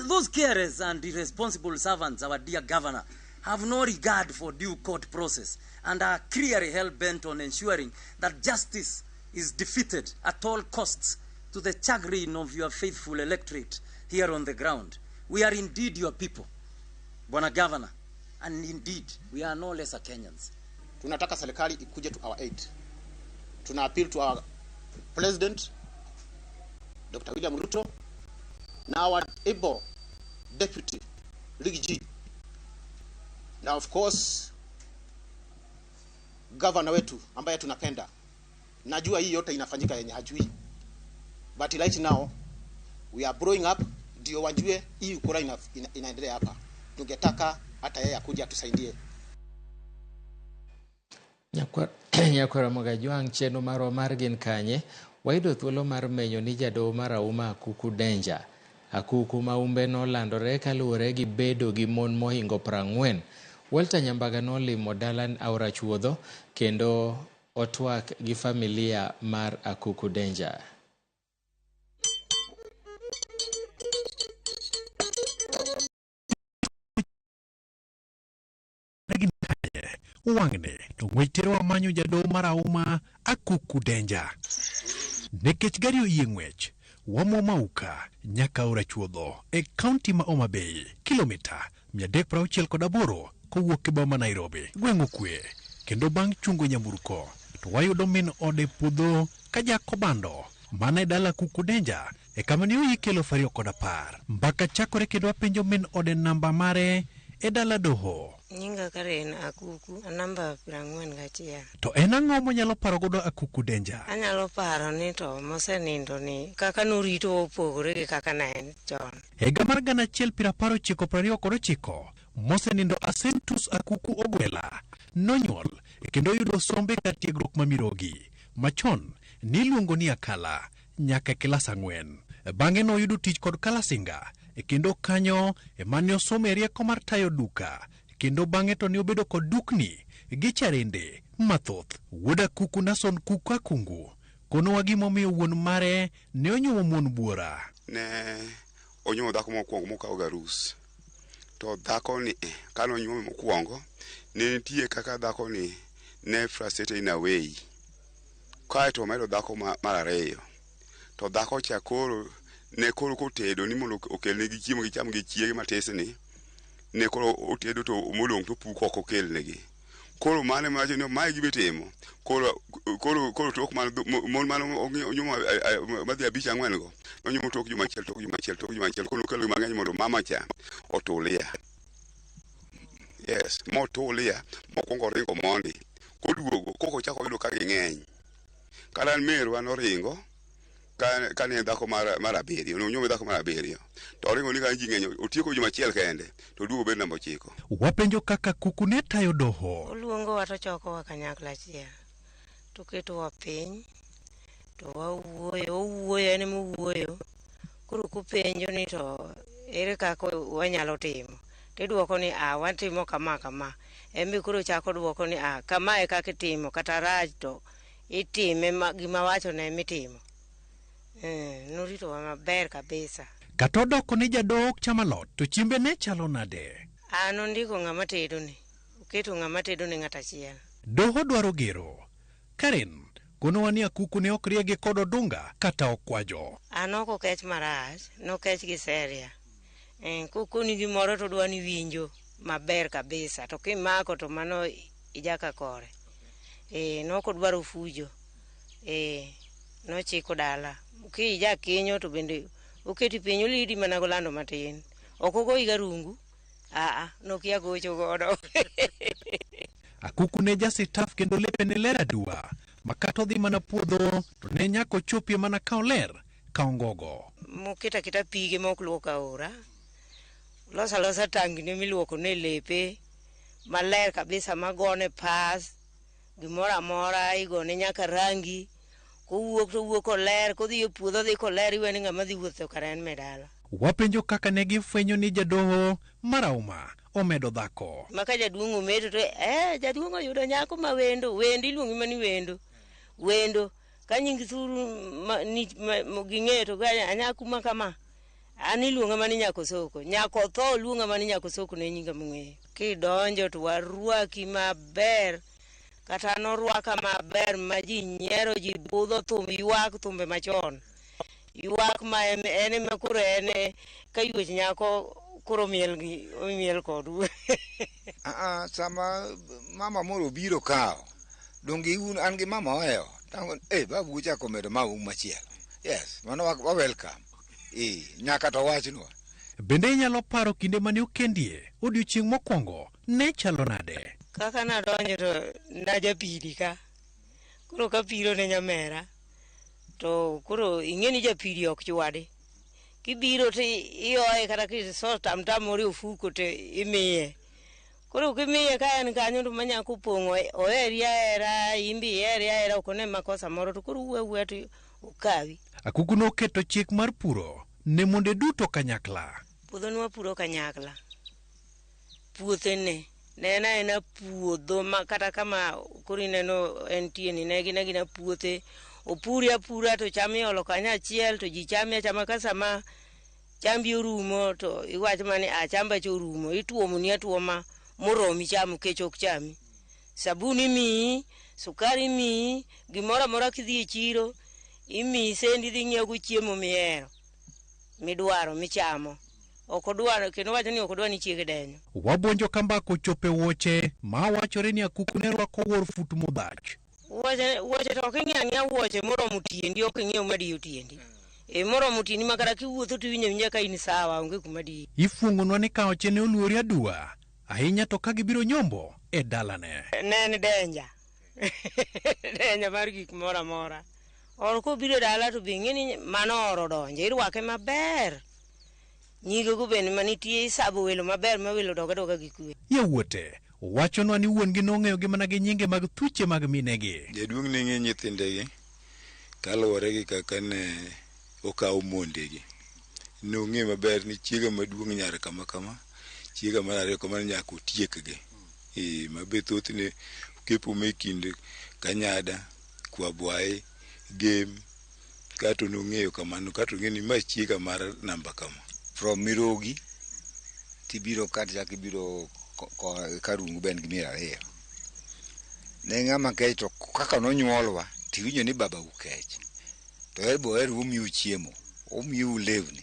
Those careless and irresponsible servants, our dear governor, have no regard for due court process and are clearly hell bent on ensuring that justice is defeated at all costs to the chagrin of your faithful electorate here on the ground. We are indeed your people, Bwana Governor, and indeed we are no lesser Kenyans. Tunataka serikali ikuje to our aid. Tuna appeal to our president Dr. William Ruto na our able deputy Riggy G, na of course governor wetu ambaye tunapenda. Najua hii yote inafanyika yenye hajui, but right now we are blowing up ndio wajue hii ukora inaendelea hapa. Tungetaka hata yeye akuje atusaidie. Nyakwara Mogajwang' chenro marwa mar gin kanye wayudo thuolo mar menyo ni jadoho marahuma Akuku Danger. Akuku ma umbe nolandore kaluwore gi bedo gi mon mohingo 40. Walter Nyambaga nolimo dala Aora Chuodho kendo otwak gi familia mar Akuku Danger. Wang'ni to ng'wech terowa manyo jadoho marahuma Akuku Danger. Nikech gari oyie ng'wech, wamwo auka nyaka Aora Chuodho e kaunti ma Homa Bay, kilomita 368 kowuok e boma Nairobi. Gweng' okwe, kendo bang' chungo nyamburko to wayudo min ode puodho ka jako bando mana e dala Akuku Danger e kama ne oyike 2010. Mbaka chakore kendo wapenjo min ode namba mare e dala doho. Nyinga Karen Akuku, namba 41. To en ang'o monyalo paro godo Akuku Danger? Anyalo paro ni to mosenindo ni kaka norito opogore gi kaka ne en chon. Higa mar 1999 mosenindo Asentus Akuku Ogwela nonyuol kendo oyudo sombe kar tiegruok ma Mirogi machon niluongo ni Akala nyaka e kilas 4. Bang'e noyudo tich kod Kalasinga kendo kanyo emane osome rieko mar tayo duka kendo bang'e to ne obedo kod dukni gi charende mathoth. Wuod Akuku Nason Kuku Akungu konowa gimomiyo wuon mare ne onyuomo mon buora. Ne onyuomo dhako mokwongo mokawo garus. To dhako ni kane onyuome mokwongo ne nitie kaka dhako ni ne frustrated in a way. Kaeto omedo dhako mar ariyo. To dhako cha koro ne koro kotedo ni mondo okelnegi chiemo gicham gi chiege matisni. Ne koro otedo to modong' to puko ok okelnegi. Koro mane mawacho ni mae gima itimo. Koro tok man mon mane onyuomo madhi 5 4 go nonyuomo tok juma achiel tok juma achiel tok juma achiel koro nokelo mang'eny mondo mama cha otulia. Yes, motulia mokwongo oringo mondi. Koduogo koko ochako oyudo ka ging'eny. Kata an merwa noringo kane dhako mar 7, nonyuomo dhako mar 7. To oringo ni ka ji ng'eny otieko juma achiel kende to oduogo bedo namba 9. Wapenjo kaka Kuku ne tayo doho. Oluongowa to chokowa kanyakla achiel. To ketowa piny to wawuoyo, owuoyo en ema owuoyo. Koro kopenjo ni to ere kaka wanyalo timo. Tidwoko ni a watimo kama kama. En be koro chako dwoko ni a kama e kaka itimo kata rach to itime gima wachone emitimo. Noritowa maber kabisa. Kata odoko ni jadoho ok cham alot to chiembe ne chalo nade? An ondiko ng'ama tedone. Oketo ng'ama tedone ng'at achiel. Doho dwaro gero. Karen konowa ni Akuku ne ok riegi kod odunga kata okwajo. An ok okech marach, nokech gi seria. Kokoni gimoro to odwa ni winjo maber kabisa to kimako to mano ijaka kore. Nok odwaro fujo. Nochiko dala. Kija kinyo to bende oketi piny olidi mana golando matin. Ok ogoyi garungu. Nokia gocho godo. Akuku ne jasitaf kendo lepe ne ler aduwa. Makata odhi mana puodho to ne nyaka ochopie mana ka oler ka ongogo. Moketa keta pige mok luok aora. Losa losa tangni miluoko ne lepe maler kabisa magone pas. Gimoro amora igone nyaka rangi. Kowuok to wuok koler, kodhi e puodho dhi koler iweni ng'ama dhi wuotho kare en medala. Wapenjo kaka ne gifwenyo ni jadoho marahuma omedo dhako. Maka jaduong' ometo to jaduong' oyudo nyako ma wendo, wendo iluongi mana ni wendo. Wendo Ka nying thuru ging'eyo to anyakuma kama. An iluonga mana ni Nyakosoko. Nyako tho luonga mana ni Nyakosoko ne nyinga mong'eyo. Kidonjo to warwaki maber. Kata norwaka maber ma ji nyiero, ji budho thum, ywak thumbe machon. Ywak ma en ema koro en ka ywech nyako koro miel kodu. Sama mama moro obiro kawo, donge un an gi mama ohewo. Tango, babu uchako medo ma machielo. Yes, mano wa welcome. Nyaka to wachnwa. Bende inyalo paro kinde mane okendie odiochieng' mokwongo ne chalo nade? Kaka nadonjo to najapidi ka. Koro kapiro ne nyamera. To koro ing'e ni japidi ok chwadi. Kibiro to iyoye kata kiso tamtam moro e ofuko to imiye. Koro kimiye ka en kanyo to manyako pong'o oheri ahera, in be iheri ahera, ok one makosa moro to koro wuo awuoya to okawi. Akuku noketo chik mar puro ne monde duto kanyakla. Puodho ne wapuro kanyakla. Puothene ne en aena puodho ma kata kama koro ineno entie ni ne gin agina puothe. Opuri apura to cham iolo kanyo achiel to ji chame achama ka sama chambi orumo to iwacho mana ni a chamba cha orumo, ituomoni atuoma moromi chamo kech ok chami. Sabun imiyi, sukari imiyi, gimoro amora kidhi e chiro imiyi sendi idhi ng'iewo chiemo mihero, midwaro, michamo. Ok odwar, kendo wacho ni ok odwar ni chiege denyo. Wabuonjo ka mbaka ochopo e wuoche ma wachore ni Akuku ne rwako wuor fut modhach. Wuoche to ok ing'iew ang'iewa wuoche moromo tiendi, ok ing'iew madiyo tiendi. Moromo tiendi ma kata kiwuotho to iwinjo awinja ka in sawa, onge kuma diyi. Ifuong'onwa ni kaoche ne oluori aduwa, ahinya to ka gibiro nyombo e dalane. Ne en denja. Denja mar gik moro amora. Or kobiro e dala to be ing'e ni mano oro donjo, irwake maber. Nyigego bende manitie isabo welo maber ma welo dog adoga gi kwe. Yawuote wachonwa ni wuon-gi nong'eyogi mana gi nyinge mag thuche mag minegi. Jaduong' ne ng'e nyithindegi kaluwore gi kaka ne okawo mondegi. Nong'e maber ni chiega maduong' nyar kama kama, chiega mar ariyo kama nyaka otiekgi. Ma be thothne okepo me kind Kanyada, Kwabwae, Gem, kato nong'eyo kamano, kato ng'e ni ma chiega mar namba kama. From Mirogi, tibiro kata chak ibiro Karungu ben gi 200. Ne ng'ama kech to kaka nonyuolwa, tiwinjo ni baba u kech. To en bo oher omiu chiemo, omiu lewni.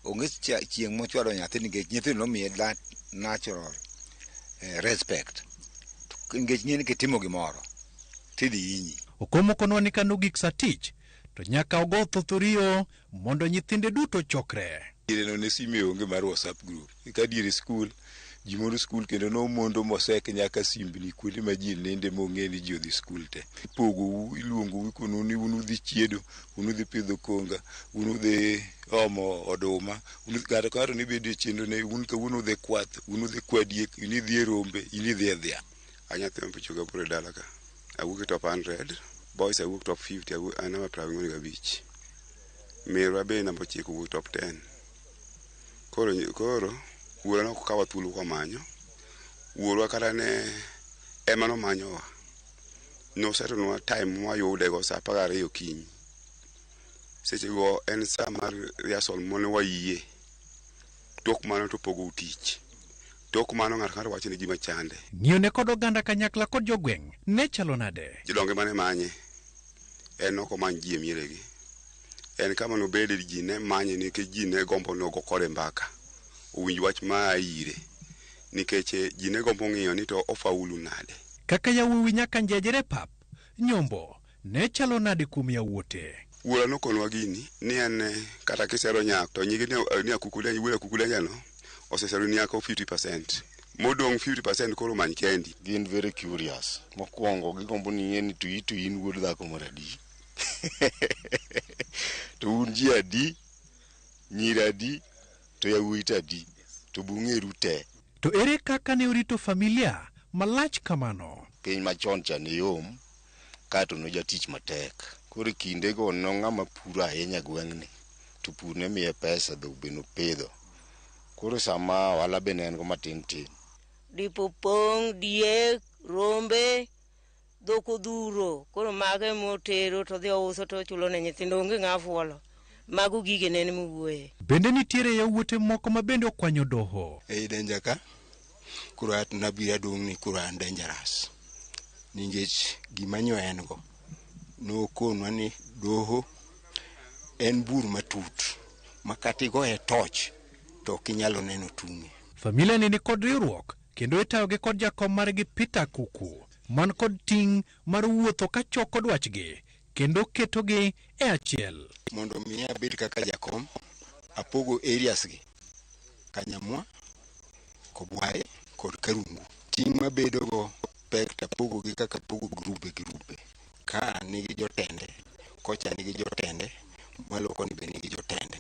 Onge chieng' mochwalo nyathi nikech nyithindo nomiye that natural respect. To nikech ng'e ni kitimo gimoro, tidhi hinyi. Okomo konwa ni kano gik sa tich, to nyaka ogo thothoriyo mondo nyithinde duto chokre. Diere no ne sime onge mar WhatsApp group. Ka diere skul, ji mondo skul kendo nomondo mosek nyaka simbni kuonde ma ji ninde mong'e ni ji odhi skul te. Ipogou, iluongou, ikonou ni un udhi chiedo, un udhi pidho konga, un udhi omo oduma, un udhi, ng'ato ka ng'ato ne bedo e chenro ne un kawuono udhi kwath, un udhi kwa diek, in idhi e rombe, in idhi e dhiang'. A nyathi ma picho gaboro e dala ka. Awuok e top 100, boys awuok top 50, awuok an namba 45. Merwa be namba 9 owuok top 10. Koro wuora nok okawa thuolo kwamanyo. Wuorwa kata ne ema nomanyowa. Nosetonwa time mwayudego sa 12 okinyi. Sechego en sa mar rehearsal mane wayie. Tok mano to pogou tich. Tok mano ng'ato ka ng'ato wacho ni gima chande. Ng'iyone kod oganda kanyakla kod jogweng' ne chalo nade? Jodonge mane manye. En ok omany ji e mieregi. En kama nobede ji ne manye nikech ji ne gombo nogo kode mbaka. Owinj wach ma ire. Nikech ji ne gombo ng'iyo ni to ofaulu nade. Kaka yawuowi nyaka njejere pap, nyombo ne chalo nade kuom yawuote? Wuora nokonwa gini ni en kata kisero nyako to nyige ni Akuku Denja, wuod Akuku Denja no osesero nyako 50%. Modong' 50% koro many kendi. Gin very curious. Mokwongo gigombo ni ng'e ni to itu in wuod dhako mar adi. To un ji adi, nyiri adi, to yawuoyi to adi, to bung'eru te. To ere kaka ne orito familia malach kamano? Piny machon cha ne yom, kato ne jatich matek. Koro kindego no ng'ama puro ahinya e gweng'ni, to pur ne miye pesa, dhok be nopidho. Koro sama ohala be ne en go matin tin. Dipo pong', diek, rombe, Dhok odhuro, koro mago emotero to odhi ouso to ochulo ne nyithindo, onge ng'a fuolo. Mago gige ne en mowuoye. Bende nitiere yawuote moko ma bende okwanyo doho. Ei danger ka, koro at nabiro adong' ni koro an dangerous. Nikech gima nyo en go, nokonwa ni doho en bur matut ma kata igoye toch to ok inyalo neno tung'e. Familia ni nikod riwruok kendo itayogi kod jakom margi Peter Kuku man kod ting' mar wuotho ka choko dwachgi kendo ketogi e achiel. Mondo mi abed kaka jakom, apogo areas gi, Kanyamwa, Kobwae kod Karungu. Ting' mabedogo pek to apogogi kaka apogo grube grube. Ka nigi jotende, kocha nigi jotende, malo koni be nigi jotende.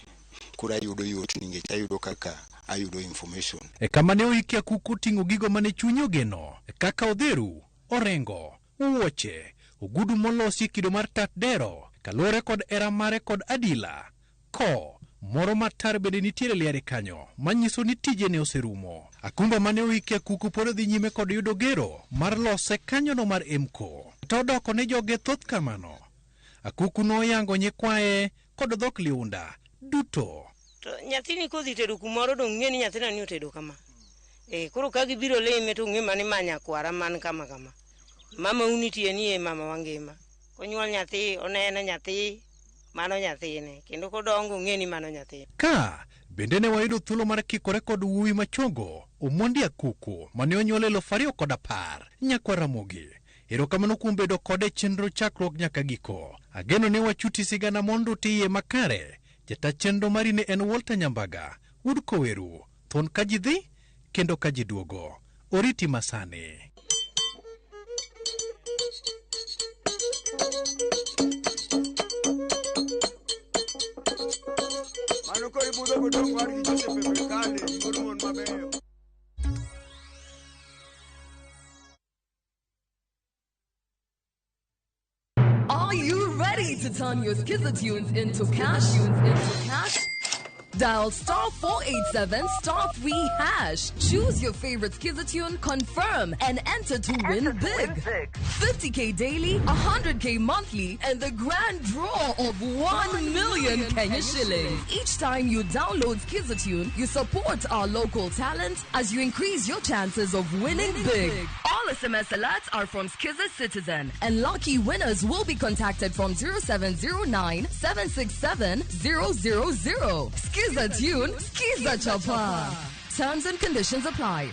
Koro ayudo yot nikech ayudo kaka ayudo information. E kama ne oikie Akuku ting'o gigo mane chunye ogeno kaka odheru, orengo, wuoche, ogudu molosi e kido mar tat dero kaluwore kod hera mare kod adila. Ko moro matar bende nitiere liare kanyo manyiso ni tije ne oserumo. Akumba mane oikie Akuku pod odhi nyime kod yudo gero mar lose kanyono mar Emco. To odoko ne joge thoth kamano. Akuku noyango nyikwaye kod dhok liunda duto. To nyathini kodhi tedo kumoro dong' ng'e ni nyathina ni otedo kama. Koro ka gibiro lime to ng'e mani ma nyakwara man kama kama. Mama u nitie ni e mama wangima. Konyuol nyathi, oneno nyathi, mano nyathine. Kendo kodongo ong'e ni mano nyathine. Ka bende ne wayudo thuolo mar kikore kod wuowi machogo Omondi Akuku mane onyuol 2010 nyakwar Ramogi. Erokamano kuom bedo kode e chenro chakruok nyaka giko. Ageno ni wachuti sigana mondo tiye makare. Jata chenro mari ne en Walter Nyambaga, wuod Koweru, thuon ka ji dhi kendo ka ji duogo. Oriti masani. Mano koro ibudho godong' war gi Joseph e Bekale, wuod mon mabeyo. Are you ready to turn your Skiza tunes into cash? Into cash? Dial star 487 star 3 hash. Choose your favorite Skiza tune, confirm, and enter to win big. 50k daily, 100k monthly, and the grand draw of 1 million Kenya shillings. Each time you download Skiza tune, you support our local talent as you increase your chances of winning big. All SMS alerts are from Skiza Citizen, and lucky winners will be contacted from 0709 767 000. Skiza tune, Skiza Chapa. Terms and conditions apply.